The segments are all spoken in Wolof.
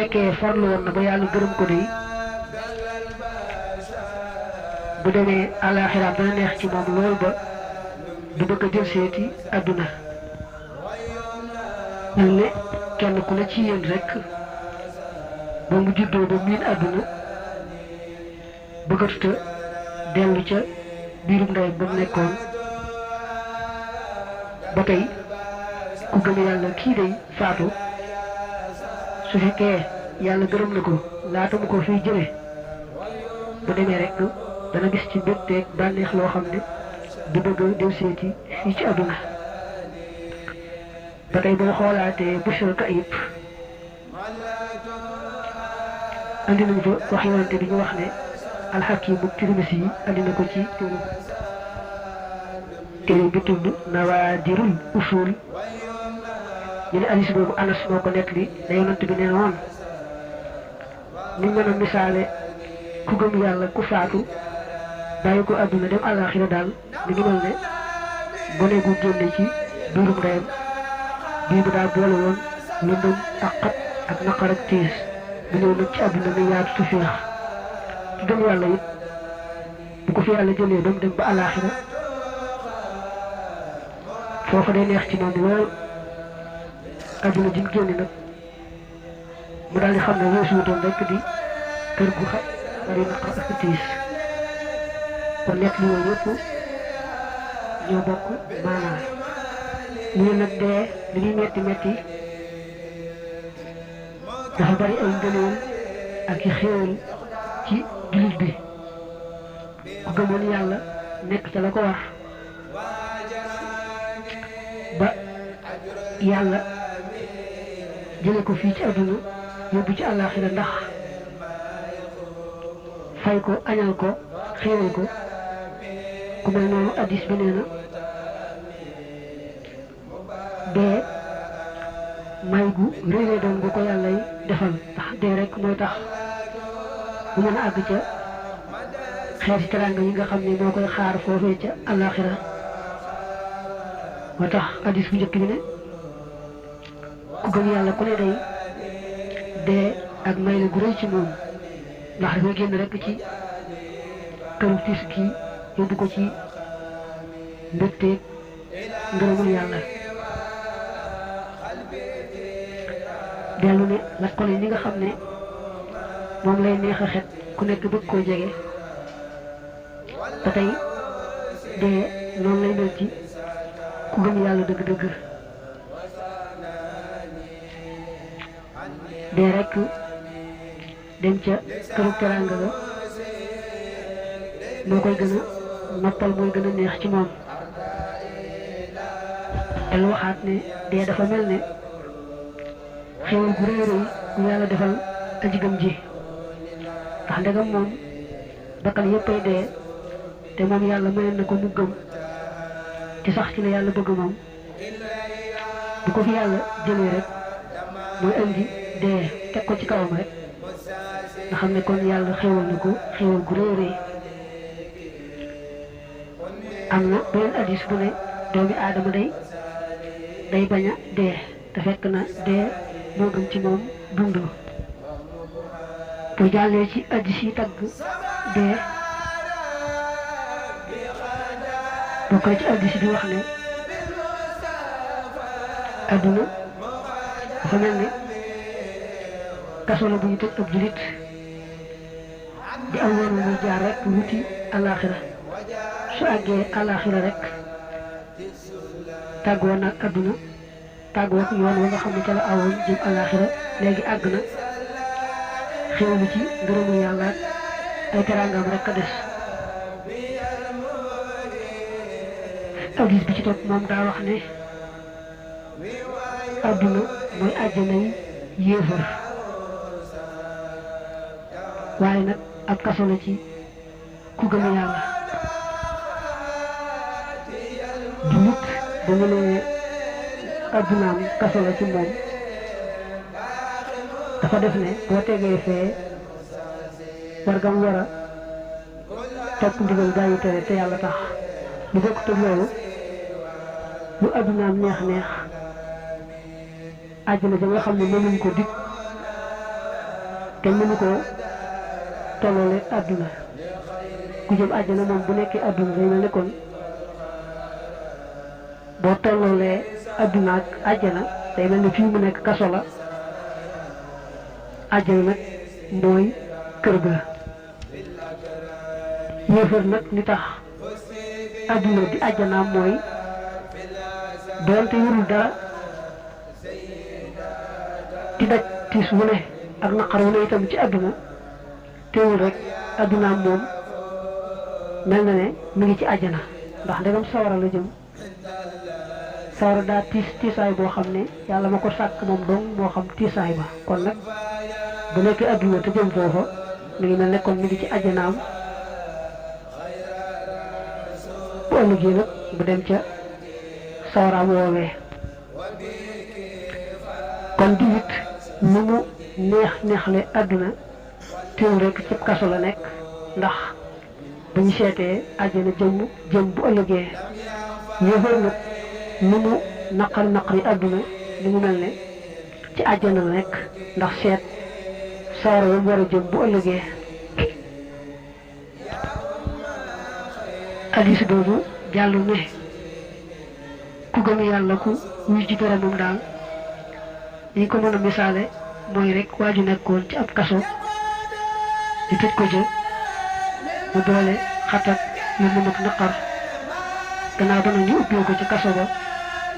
fekkee farlu woon na ba yàlla gërëm ko dey bu demee àllaaxira dana neex ci moom lool ba du bëgg a jël seeti àdduna mel ne kenn ku ne ci yéen rek ba mu juddoo ba miin àdduna bëggatuta dellu ca biirum ndeyam ba mu nekkoon ba tey ku gëm yàlla kii day faatu su fekkee yàlla gërëm na ko laata mu ko fiy jële bu demee rek dana gis ci mbégteeg bànneex loo xam ne du bëgg a dem seeti fii ci àdduna ba tey boo xoolaatee Bushra Kayib andi nañ fa wax yonante bi ñu wax ne alxakimu Tirmisi yi andi na ko ci téere bi tudd Nawaadirul Usul ñu ne hadiis boobu Anas moo ko nekk li ne yonante bi nee woon ni mën a misaale ku gëm yàlla ku faatu bàyyi ko àdduna dem àllaaxira daal mi ngi mel ne gone gu génne ci biirum ndeyam bii bu daa boole woon lëndëm ak xat ak naqar ak tiis bu ñëw nag ci àdduna mi yaatu su féex ci gëm yàlla it bu ko fi yàlla jëlee ba mu dem ba àllaaxira foofa day neex ci moom lool àdduna ji mu génne nag mu daal di xam ne weesu wutoon rek di kër gu xat bari naqar ak tiis kon nekk li yooyu yëpp ñoo bokk maanaam ñu nag dee li ñuy metti metti dafa bari ay ngëneel ak i xéewal ci jullit bi ku gëmoon yàlla nekk ca la ko war ba yàlla jële ko fii ci àdduna yóbbu ci àllaaxira ndax fay ko añal ko xéewal ko ku mel noonu addis bi nee na dee may gu réeree doon bu ko yàllay defal ndax dee rek mooy tax bu mën a àgg ca xeeti teraanga yi nga xam ne moo koy xaar foofee ca àllaaxira moo tax addis bu njëkk bi ne ku gëm yàlla ku ne day dee ak may la gu rëy ci moom ndax dafay génn rek ci këru tiis gi yóbbu ko ci mbégteeg ngërëmul yàlla dellu ne la ko ñi nga xam ne moom lay neex a xet ku nekk bëgg koo jege ba tey dee noonu lay mel ci ku gëm yàlla dëgg-dëgg dee rek dem ca këru teraanga ga moo koy gën a noppal mooy gën a neex ci moom del waxaat ne dee dafa mel ne xéwal gu rëy rëy bu yàlla defal aji gëm ji ndax ndegam moom bakkan yëppay dee te moom yàlla mayoon na ko mu gëm ci sax ci la yàlla bëgg moom bu ko fi yàlla jëlee rek mooy indi dee teg ko ci kawam rek nga xam ne kon yàlla xéwal na ko xéwal gu rëy rëy am na beneen hadiis bu ne doomi aadama day bañ a dee te fekk na dee moo gën ci moom dund bu jàllee ci hadiis yi tagg dee bokk na ci hadiis bi wax ne adduna dafa mel ne kaso la bu ñu tëj ab julit di am yoon muy jaar rek wuti àllaaxira su àggee àllaaxira rek tàggoo nag adduna tàggoo ak yoon wa nga xam ne ca la awoon jëm àllaaxira léegi àgg na xéwlu ci ngërëmu yàlla ay teraangam rek a des hadiis bi ci topp moom daa wax ne adduna mooy àjjanay yéefar waaye nag ab kaso la ci ku gëm yàlla jullit dañu ne addunaam kaso la ci moom dafa def ne boo tegee fee war gam war a topp ndigal bàyyi tere te yàlla tax lu bokk te loolu lu addunaam neex neex àjjana ja nga xam ne mënuñ ko dig kenn mënu ko tolloole àdduna ku jëm àjjana moom bu nekkee àdduna day mel ne kon boo tolloolee àdduna ak àjjana day mel ne fii mu nekk kaso la àjjana nag mooy kër ga yéefar nag li tax àdduna di àjjanaam mooy doonte yorul dara di daj tiis wu ne ak naqar wu ne itam ci àdduna teewul rek àddunaam moom mel na ne mi ngi ci àjjana ndax ndegam sawara la jëm sawara daa tiisaay boo xam ne yàlla ma ko sàkk moom dong moo xam tiisaay ba kon nag bu nekkee àdduna te jëm foofa mi ngi mel ne kon mi ngi ci àjjanaam bu ëllëgee nag bu dem ca sawaraam woowee kon jullit ni mu neexle àdduna teewul rek ci kaso la nekk ndax bu ñu seetee àjjana jëm bu ëllëgee yéefar nag ni mu naqari àdduna li mu mel ne ci àjjana la nekk ndax seet sawara yam war a jëm bu ëllëgee hadiis boobu jàll ne ku gëm yàlla ku wuy ji boromam daal li ko mën a misaale mooy rek waa ju nekkoon ci ab kaso di tëj ko ca mu boole xatak lu mu mag naqar gannaaw ba ñu ubbee ko ci kaso ba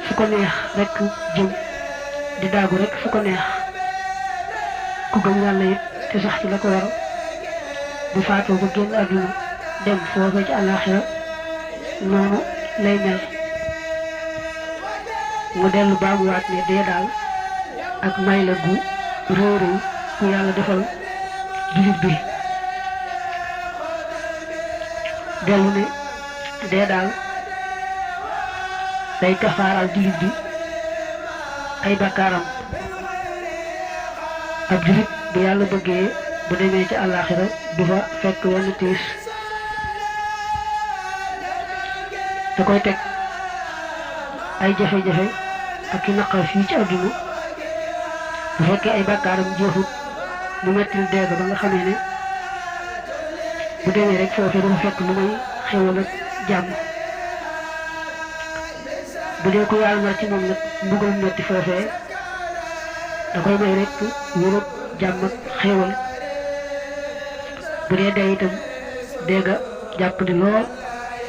fu ko neex rek jëm di daagu rek fu ko neex ku gëm yàlla it te sax ci la ko war bu faatoo ba génn àdduna dem foofee ci àllaaxira noonu lay mel mu dellu baamuwaat ne dee daal ak may la gu réeréy ku yàlla defal jullit bi dellu ne dee daal day kafaaral jullit bi ay bakkaaram ab jullit bu yàlla bëggee bu demee ci àllaaxira du fa fekk wenn tiis da koy teg ay jafe-jafe ak i naqar fii ci àdduna bu fekkee ay bakkaaram jeexut mu mettil deega ba nga xamee ne bu demee rek foofee dafa fekk lu may xewal ak jàmm bu dee ko yàlla nar ci moom nag mbugal metti foofee da koy may rek wér ak jàmm ak xewal bu dee dee itam deega jàpp ni lool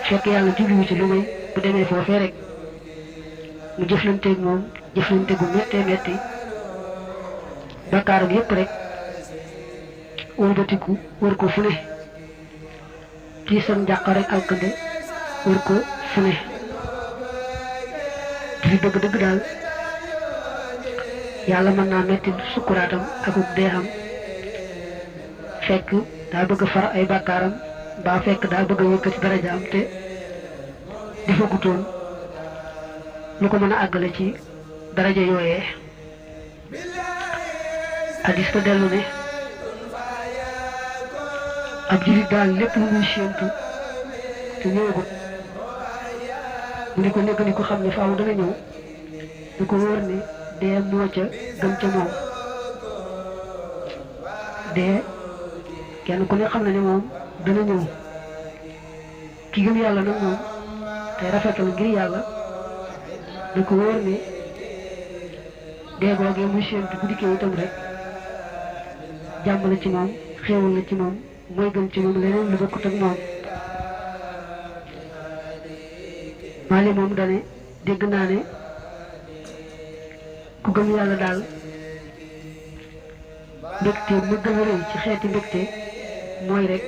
fekk yàlla jubluwu ci lu may bu demee foofee rek mu jëflanteeg moom jëflante gu méttee métti bakkaaram yépp rek wëlbatiku wër ko fu ne tiisam njàqare rek alkande wër ko fu ne di dëgg-dëgg daal yàlla mën naa metti sukkuraatam akub deexam fekk daa bëgg a far ay bakkaaram mbaa fekk daa bëgg a yëkkati darajaam te defagutoon lu ko mën a àggale ci daraja yooyee hadiis ba dellu ne ab jullit daal lépp lu muy séentu te ñëwagut mu di ko nekk ni ko xam ne faaw dana ñëw du ko wóor ne dee moo ca gëm ca moom dee kenn ku ne xam na ne moom dana ñëw ki gëm yàlla nag moom te rafetal ngir yàlla du ko wóor ne dee googee muy séentu bu dikkee itam rek jàmm la ci moom xéewal la ci moom mooy gën ci moom leneen lu bokkut ak moom maali moom dane dégg naa ne ku gëm yàlla daal mbégte mu gën a rëy ci xeeti mbégte mooy rek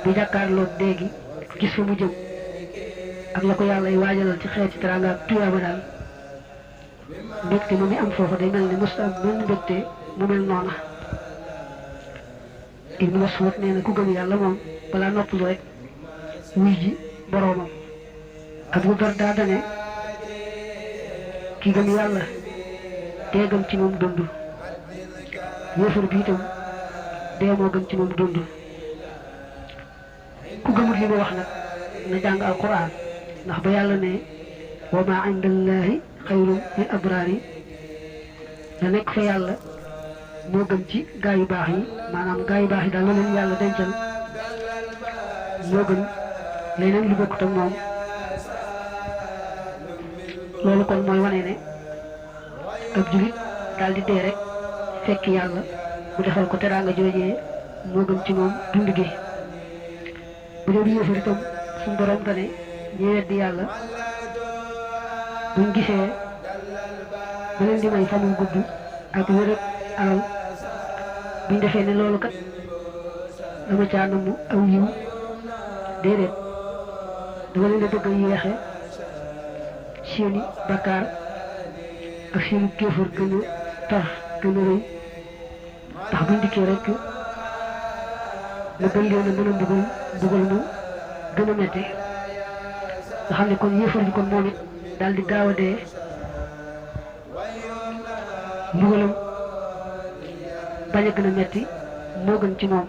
bu jàkkaarloo déegi gis fa mu jëm ak la ko yàlla y waajalal ci xeeti teraanga ak tuyaaba daal mbégte mu mi am foofa day mel ne mos am mel ni mbégte mu mel noona Ibnu Mas'ud nee na ku gëm yàlla moom balaa noppalu rek wuy ji boroomam Abu Darda dane ki gëm yàlla dee gëm ci moom dund yéefar bi itam dee moo gëm ci moom dund ku gëmut li ma wax nag na jàng alquran ndax ba yàlla ne wa ma indallahi xayrun lil abraari la nekk fa yàlla moo gën ci gaa yu baax yi maanaam gaa yu baax yi daal la leen yàlla dencal moo gën leneen lu bokkut ak moom loolu kon mooy wane ne ab julit daal di dee rek fekk yàlla mu defal ko teraanga joojee moo gën ci moom dund gi bu dee du yëfar itam suñu borom dane ñi weddi yàlla buñ gisee ba leen di may fanum gudd ak wér ak alal buñ defee ne loolu kat dama caa namu aw yiw déedéet dama leen a bëgg a yeexe seeni bakkaar ak seeni kéefar gën a tar gën a rëy ndax buñ dikkee rek ma gën leen a mën a mbugal mu gën a metti nga xam ne kon yéefar ji kon moom it daal di gaaw a dee mbugalam bañ a gën a metti moo gën ci moom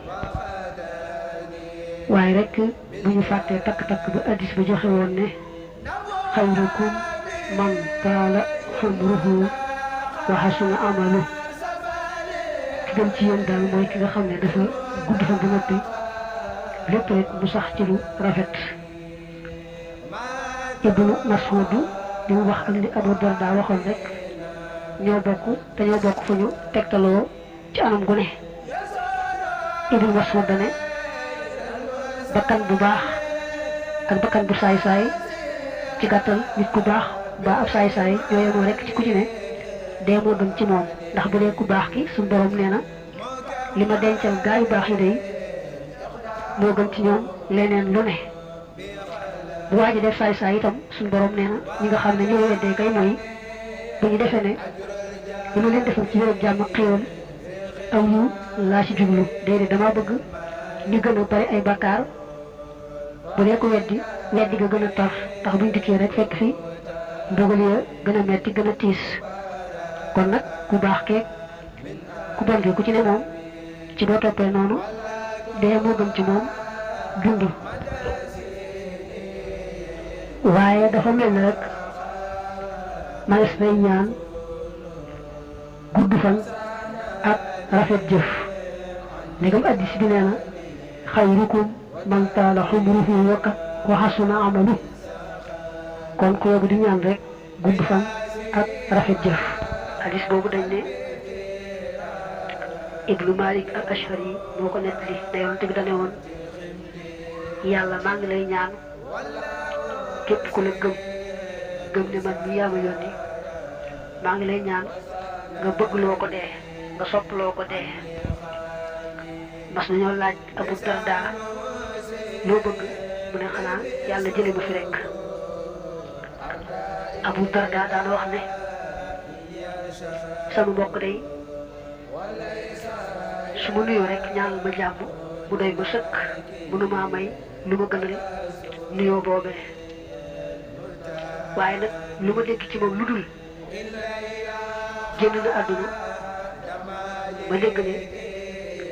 waaye rek bu ñu fàttee takk-takk ba addis ba joxe woon ne xayrukum man taala umruhu wa hasuna amalu ki gën ci yéen daal mooy ki nga xam ne dafa gudd fa ba noppi lépp rek mu sax ci lu rafet Ibnu Mas'ud li mu wax ak li Abu Darda waxoon rek ñoo bokk fu ñu tegtaloo ci anam gu ne Ibnu Mas'ud dane bakkan bu baax ak bakkan bu saay-saay ci gàttal nit ku baax ba ab saay-saay ñoo yemoo rek ci ku ci ne dee moo gën ci moom ndax bu dee ku baax ki suñu borom nee na li ma dencal gaa yu baax yi day moo gën ci ñoom leneen lu ne bu waa ji def saay-saay itam suñu borom nee na ñi nga xam ne ñoo weddee kay mooy bu ñu defee ne li ma leen defal ci wér jàmm ak xéewal aw yu laa ci jublu déedéet dama bëgg ñu gën a bari ay bakkaar bu dee ko weddi ga gën a tar tax buñ dikkee rek fekk fi mbugal ya gën a metti gën a tiis kon nag ku baax keeg ku bon ki ku ci ne moom ci boo toppee noonu dee moo gën ci moom dund waaye dafa mel ne rek manes nay ñaan gudd fan ak rafet jëf ndegam addis bi nee na xayrukum man taala umruhu wa hasuna amalu kon ku yóbbu di ñaan rek gudd fan ak rafet jëf hadis boobu dañ ne Ibnu Malik al Ashari moo ko nettali ne yonent bi dane woon yàlla maa ngi lay ñaan képp ku la gëm ne man mi yaa ma yónni maa ngi lay ñaan nga bëgg loo ko dee nga sopp loo ko dee mas nañoo laaj Abu Darda loo bëgg mu ne xanaa yàlla jële ma fi rek Abu Darda daan wax ne sama mbokk day su ma nuyoo rek ñaanal ma jàmm mu doy ma sëkk mënumaa may lu ma gënal nuyoo boobee waaye nag lu ma dégg ci moom lu dul génn na àdduna ma dégg ne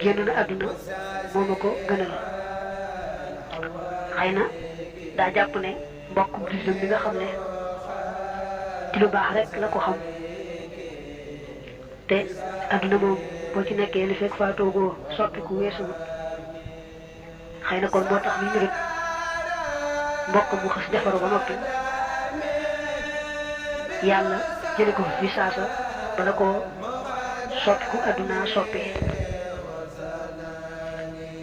génn na àdduna moo ma ko gënal xëy na daa jàpp ne mbokkum jullitam bi nga xam ne ci lu baax rek la ko xam te àdduna moom boo ci nekkee li fekk faa toogoo soppiku weesuwut xëy na kon moo tax ñu rek mbokk mu xas defaru ba noppi yàlla jële ko fi saasa bala ko soppiku àdduna soppi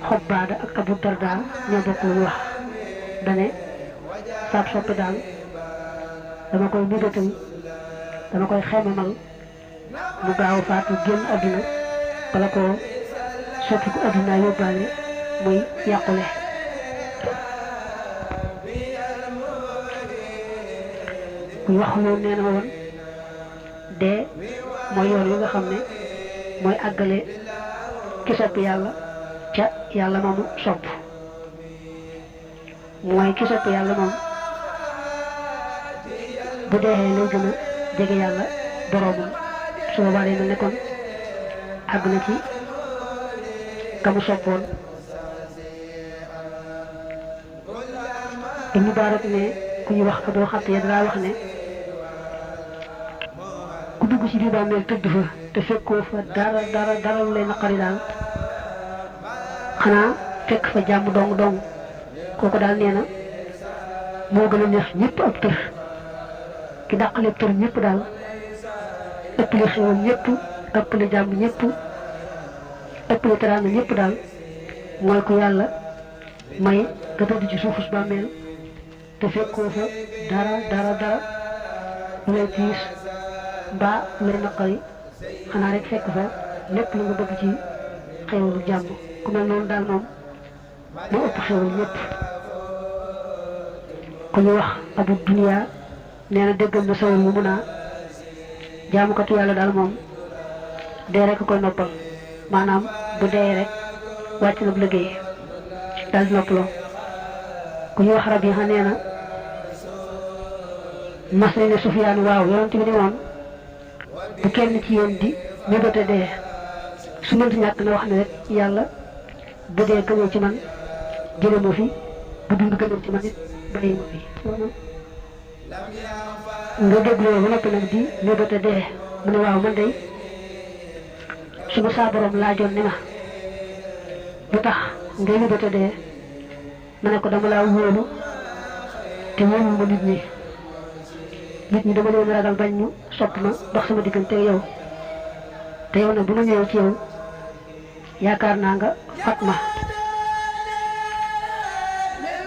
Xobbaada ak Abu Darda ñoo bokk lu wax dane saab soppi daal dama koy mébétal dama koy xememal mu gaaw faatu génn àdduna bala ko soppiku àdduna yóbbaale muy yàqule kuy wax moom nee na woon dee mooy yoon wi nga xam ne mooy àggale ki sopp yàlla ca yàlla moomu sopp mooy ki sopp yàlla moom bu deexee lay gën a jege yàlla boroomam su boobaa day mel ne kon àgg na ci ka mu soppoon Ibnu Baarak ne ku ñuy wax Abul Xattaab daa wax ne ku dugg ci biir bàmmeel tëdd fa te fekkoo fa dara lu lay naqari daal xanaa fekk fa jàmm dong kooku daal nee na moo gën a neex ñëpp ab tër ki dàqale tër ñëpp daal ëppale xewal ñëpp ëppale jàmm ñëpp ëppale teraanga ñëpp daal mooy ko yàlla may nga tëdd ci suufus bàmmeel te fekkoo fa dara lu lay tiis mbaa lu lay naqari xanaa rek fekk fa lépp lu nga bëgg ci xewalu jàmm ku mel noonu daal moom moo ëpp xewal ñëpp. ku ñu wax abu dunya nee na déggal na sawal mu mun a jaamukatu yàlla daal moom dee rek koy noppal maanaam bu dee rek wàcc na bu liggéey daal di noppaloo. ku ñu wax Rabiha nee na mas nañ ne Sufyaan waaw yonent bi ne woon bu kenn ci yéen di mébéte dee su mënti ñàkk na wax ne rek yàlla bu dee gënee ci man jële ma fi bu dund gënee ci man it bàyyi ma fi nga dégloo ba noppi nag di mébéte dee mu ne waaw man day su ma saa borom laajoon ne ma lu tax ngay mébéte dee ma ne ko dama laa wóolu te wóolu ma nit ñi dama leen ragal bañ ñu sopp ma dox sama diggante yow te yow nag bu ma ñëwee ci yow yaakaar naa nga fat ma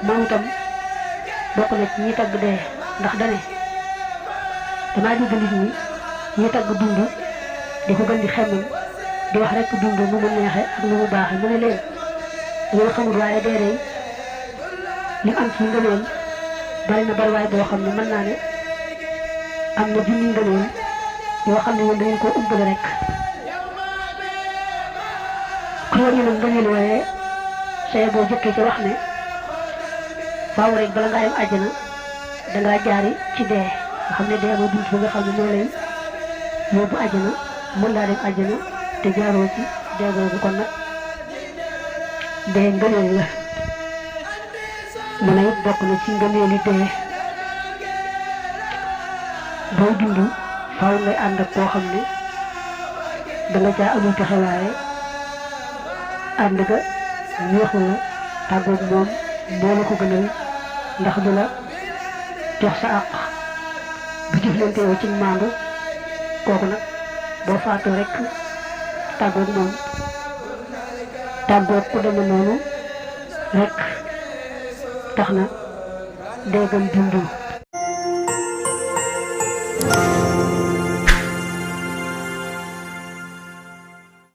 moom itam bokk na ci ñi tagg dee ndax dane damaa dégg nit ñi tagg dund di ko gën di xemmam di wax rek dund nu mu neexe ak nu mu baaxe mu ne leen dañoo xamul waaye dee day li am ci ngëneel bari na bari waaye boo xam ne mën naa ne am na junni ngëneel yoo xam ne yéen da ngeen koo ubbale rek ku yor ñu nag ngëneel waaye saye boo jëkkee ci wax ne faaw rek bala ngaa dem àjjana dangaa jaari ci dee nga xam ne dee mooy bunt bi nga xam ne moo lay yóbbu àjjana mën laa dem àjjana te jaaroo ci dee googu kon nag dee ngëneel la mu ne it bokk na ci ngëneeli dee booy dund faaw ngay ànd ak koo xam ne danga caa amul pexe waaye ànd ga neexu la tàggoog moom moo la ko gënal ndax du la jox sa àq bu jëflante yow ci maandu kooku nag boo faatoo rek tàggoog moom tàggoog ku deme noonu rek tax na déggam dundu